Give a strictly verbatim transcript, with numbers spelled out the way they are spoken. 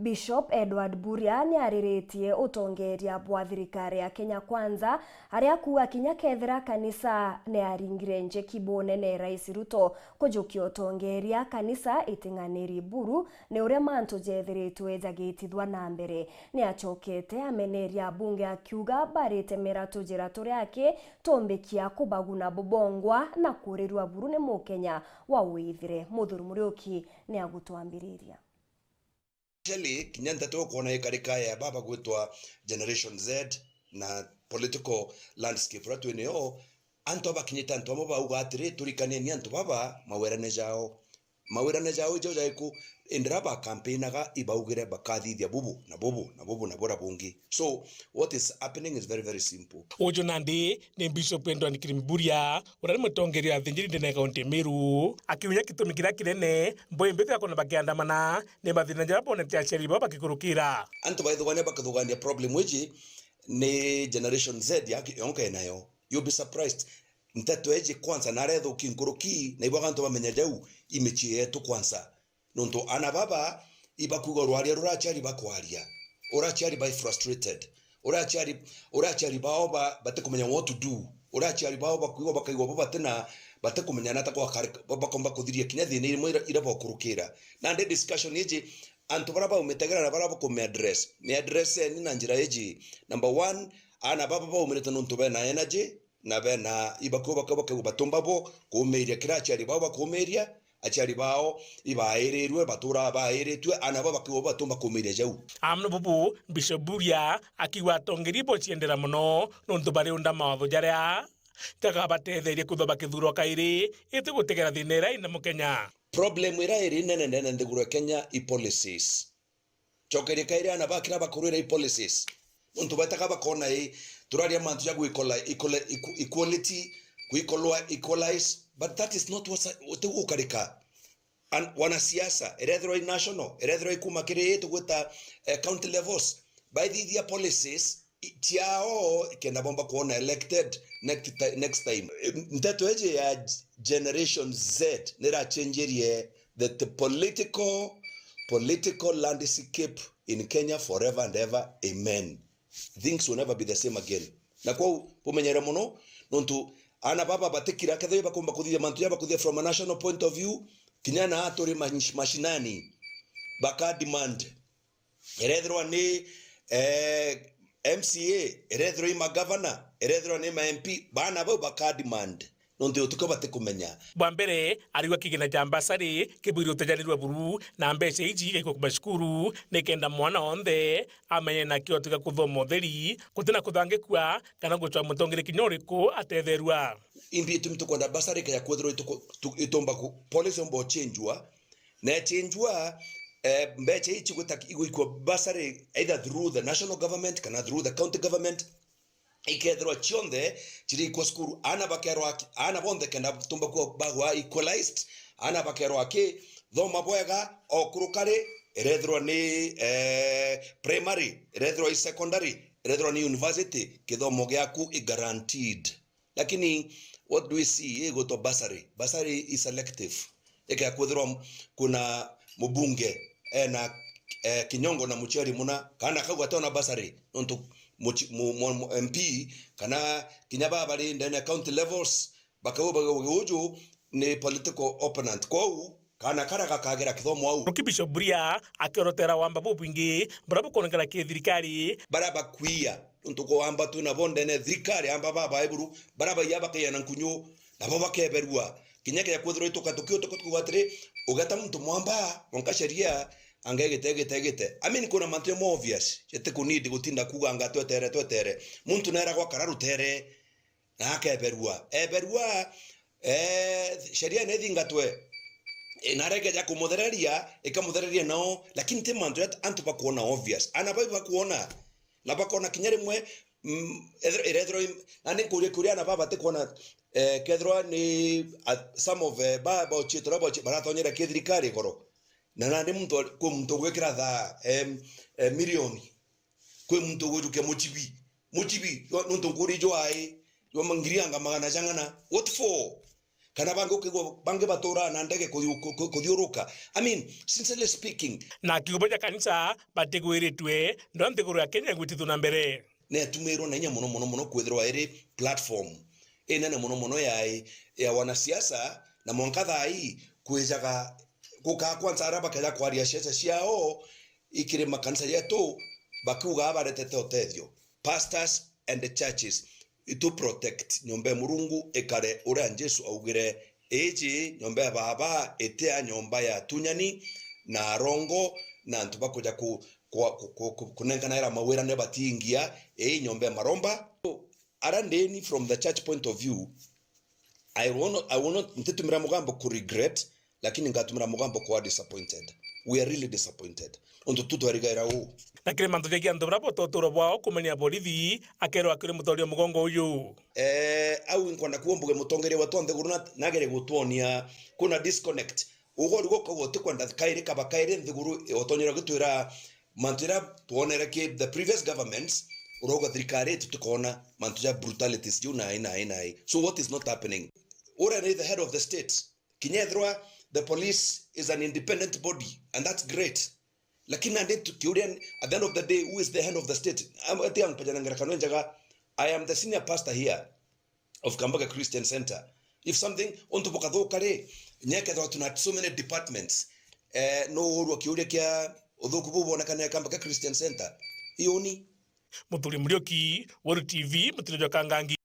Bishop Edward Buria niariritie utongeria bwa thirikari ya Kenya Kwanza, aria akuuga kinya kethira kanisa niaringire njeki bunene Rais Ruto kujukia utongeria, kanisa iting'aniri buru ni uria mantu jethiritwe jagitithwa na mbere. Niacokete ameneria abunge akiuga baritemera tujira turia aki tumbikia kubaguna bubongwa na kurirua buru ni Mukenya wa withire. Muthuri Muriuki niagutwambiriria. Actually, kinya nteto ukwona ikarika ya baba gwitwa Generation Z na political landscape uria twinio, antu abakinyite antu amwe bauga atiri, turikaneni antu baba mawirane jao. Mawirane jao ijo jaiku, indi ra bakampinaga ibaugire bakathithia bubu na bubu na bubu na bura bungi. So, what is happening is very, very simple. Uju nandi ni Bishop Edward Kirimburia, uria ni mutongeria wa athinjiri ndene ya kaunti ya Meru, akiunya gitumi kiria kinene mboimbi bakona bakiandamana ni mathina jaria bonete aciari bao bakikurukira. Antu baithugania bakithugania problem iji ni Generation Z yake yonka enayo. You'll be surprised. Nteto iji kwanza naria ithuki nkuruki, na ibo antu bamenya jau i micii yetu kwanza. Nontu ana baba ibakuigua rwaria ruraciari bakwaria, uraciari bai frustrated, uraciari, uraciari bao ba, batikumenya what to do, uraciari bao bakuigua bakaigua bo batina, batikumenya nata kwa kari-, ba-, bakomba kuthiria kinya thina imwe ira, ira bokurukira. Nandi discussion iji, antu bara baumitegera na bara bakume address, mi addresseni na njira iji. Number one, ana baba baumirite nontu bena energy, na bena ibakuo bakau bakau batumba bo kuumiria kira aciari bao bakuumiria, aciari bao ibairirwe, batura bairitue, ana bao bakiuo batumba kuumiria jau. Amwe bubu, Bishop Buria akiuga atongeria bo ciendera mono nontu bariunda mawatho jaria jagabatetheria kwithwa bakithurwa kairi, iti gutegera thina iria ina Mukenya. Problem iria iri nene nene nthiguru ya Kenya i policies. Cokeria kairi ana ba kira bakurwira i policies. Nontu betaga bakona i, turaria mantu ja gwi equali-, equali-, equ-, equality, gwi equalwa-, equalize, but that is not what's, uti gukarika. And wanasiasa, irethirwa i national, irethirwa i kuma kiri i tugwita, eh, county levels, baithithia policies i-, ciao, kenda bomba kuona elected next ti-, next time. Nteto iji ya Generation Z nirachenjerie the, the political, political landscape in Kenya forever and ever. Amen. Things will never be the same again. Na kwou bumenyere mono, nontu ana baba batikira kethira bakomba kuthithia mantu jaba kuthithia from a national point of view, kinya na aturi mash-, mashinani, baka demand. Irethirwa ni, eh, M C A, irethirwa i magavana, irethirwa ni ma M P, bana bau baka demand. Nontu utukio batikumenya. Bwa mbere, ariuga kigina ja mbasari kibwiri utejanirua buru na mbeca iji igaikwa macukuru, nikenda mwana onthe amenye na kiotika kuthoma utheri, gutina kuthangikua kana gucwa mutongere kinya uriku atetherua. Imbi itumi tukwenda mbasari ikeja kwithirwa ituku-, tu-, itumba ku-, policy omba uchenjua, na ichenjua, eh, mbeca ii cigwita-, igwikua bursary either through the national government kana through the county government, ikethirwa cionthe cirikwa cukuru, ana bakerwa aki-, ana bonthe kenda tumba kuwa bagwa equalized, ana bakerwa aki, thoma bwega, o kurukari, irethirwa ni, eh, primary, irethirwa i secondary, irethirwa ni university, kithomo giaku i guaranteed. Lakini what do we see? Hii igwitwa bursary. Bursary is selective. Ikea kwithirwa kuna mubunge ena, eh, kinyongo na muciari muna, kana kau gatona bursary, nontu muci-, mu-, mu-, mu-, M P, kana kinya baba bari ndene ya county levels, bakau, bakau, uju ni political opponent. Kwou, kana kara gakagira kithomo au. Ruki Bishop Buria akiorotera wamba bubwingi buria bukonekana ki thirikari. Baria bakwia, nontu kwa wamba twina bo ndene thirikari, amba baba eburu, baria baiya bakaiyana nkunyu, nabo bakeberua. Kinya kija kwithirwa ituka tukiu tuka tukuuga atiri, ugeta muntu mwamba, onka sheria, anga egite, egite, egite. I mean, kuna mantu jamwe obvious, jati kunidi gutinda kuuga anga twetere, twetere. Muntu naeragwa kara rutere, na akeberua. Eberua, eh, sheria na ithingatwe. Eh, na arekeja kumuthereria, ikamuthereria nao, lakini ti mantu jat-, antu bakuona obvious. Ana bau bakuona, na bakona kinya rimwe, mm, ethir-, irethirwa im-, na ni nkuria kuria ana baba batikwona, eh, kethirwa ni, uh, some of, eh, ba, baochitwe, baochi-, baratonyera ki thirikari igoro. Na nandi muntu, kwi muntu ugwikira thaa, em, eh, milioni. Kwi muntu ugwijukia mucibi. Mucibi, jwa, nuntu nkuri jwai, jwa ngiri anga magana jang'ana. What for? Kana bangi ukigwa, bangi baturaa na ndege kuthiu-, ku-, ku-, kuthiuruka. I mean, sincerely speaking. Na akiuga baja kanisa batigwiritwe, ndo nthiguru ya Kenya igwitithua na mbere. Ni atumirwe na inya mono, mono, mono kwithirwa iri platform inene mono, mono ya, ya wanasiasa, na mwanka thaa ii kwijaga gukaa kwanza aria bakeja kwaria ciaca ciao ikiri makanisa jetu, bakiuga baretete utethio. Pastors and the churches, itu protect nyomba ya Murungu ikare uria Jesu augire, iji nyomba ya Baba, itia nyomba ya atunyani na arongo na antu bakuja ku-, ku-, ku-, ku-, ku-, kunenkanaira mawira ni batiingia, ii nyomba ya maromba. Ara ndeni, from the church point of view, I will not, I will not, ntitumira mugambo ku regret, lakini ngatumira mugambo kwa disappointed. We are really disappointed. Untu tu twarigaira uu. Na kiri mantu jegie antu baria bote uturo bwao kumenya borithi, akerwa akiri mutoria mugongo uyu. Eh, au inkwenda kuombuge mutongeria wetu wa nthiguru na, nagere gutwonia kuna disconnect. Ugori gukauga utikwenda kairi kaba kairi nthiguru, eh, utonyera gutwira mantu iria twonere ki the previous governments, urauga thirikari itu tukona mantu ja brutalities jiu nai, nai, nai. So what is not happening? Uria ni the head of the state. Kinya ethirwa the police is an independent body, and that's great. Lakini nandi tu-, kiuria, at the end of the day, who is the hand of the state? Am-, ati ampejana ngerekano njega, I am the senior pastor here of Kambaga Christian Center. If something, untu bukathuka ri, nyekethirwa tuna so many departments, eh, no urwa kiuria kia uthuku buu bwonekanire Kambaga Christian Center? Iuni. Muthuri Muriuki, Weru T V, mutino jwa Kangangi.